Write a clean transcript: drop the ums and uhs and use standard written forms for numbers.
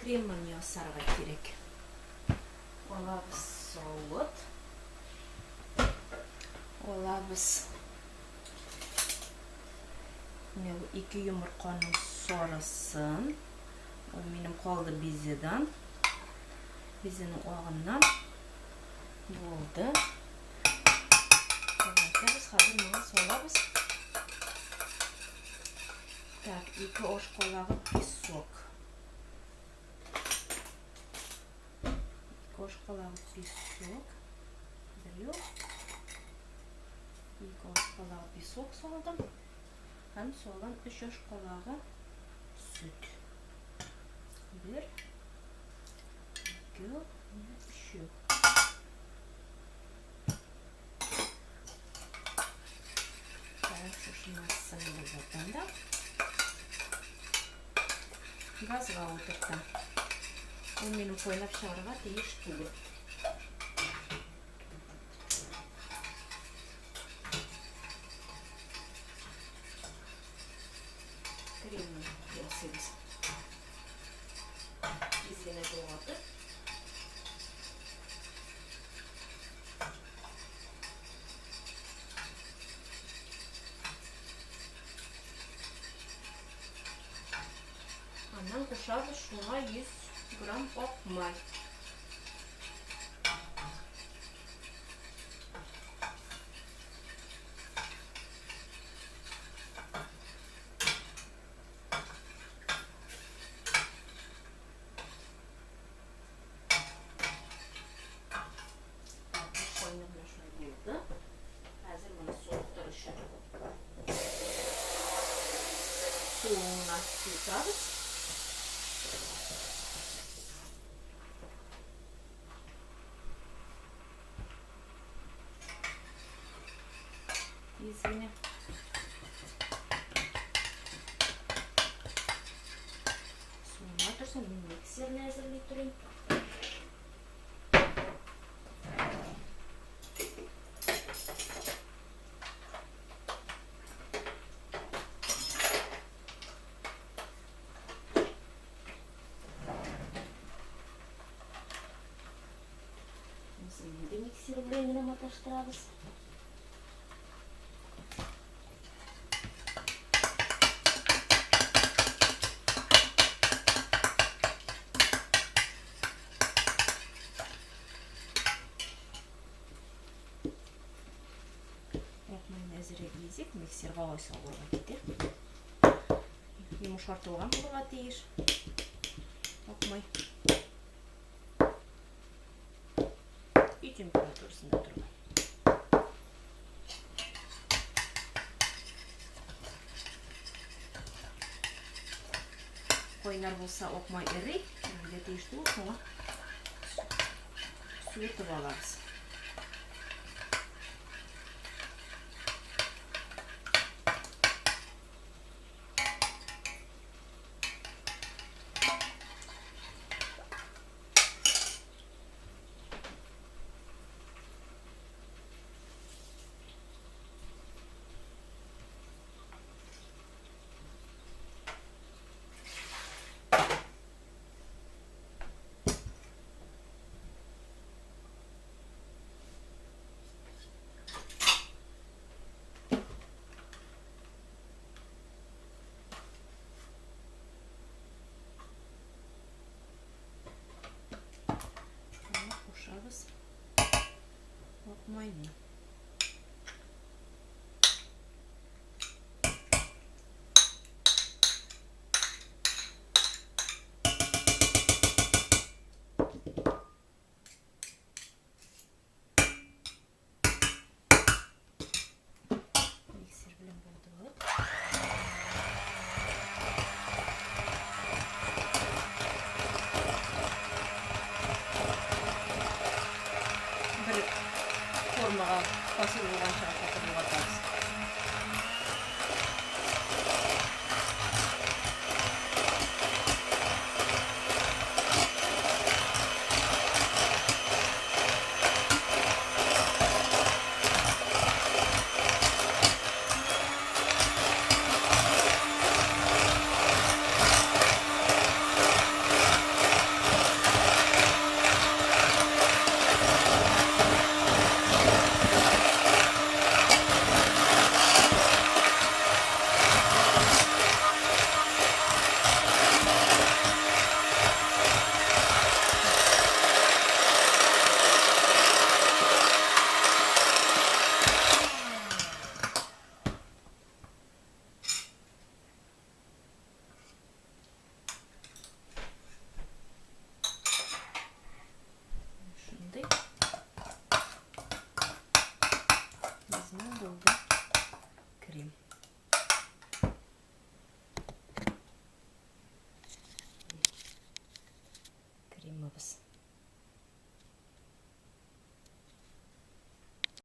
Кремын ясарга кирәк. Алабыз савыт. Алабыз менә бу ике йомырканың сарысын. Ул минем калды безедан. Безенең агыннан булды. Без хәзер моны салабыз. Так, ике аш калагы песок. Ике аш калагы песок. Бер юл. Ике аш калагы песок салдым. Һәм салам өч аш калагы сөт. Бер, ике, өчәү. Шушы массаны болгатам да газга утыртам. Ул минем кайнап чыгарга тиеш түгел. Кремны ясыйбыз. Тиз генә болгатып. Аннан кушабыз шуңа 100 грамм ак май. Хәзер моны суыттыр өчен суына суытабыз. Тиз генә. Суына торсын, мин миксерны әзерли торыйм. Инде миксер белән генә маташтырабыз. Акмайны әзерәк изик, миксерга алай салырга китә. Йомшартылган булырга тиеш. Акмай. Өй температурасында торган. Кайнар булса, акмай эри, эрергә тиеш түгел, шуңа суытып алабыз. Кушабыз ак майны. Миксер белән булдырып. Бер формага Булды.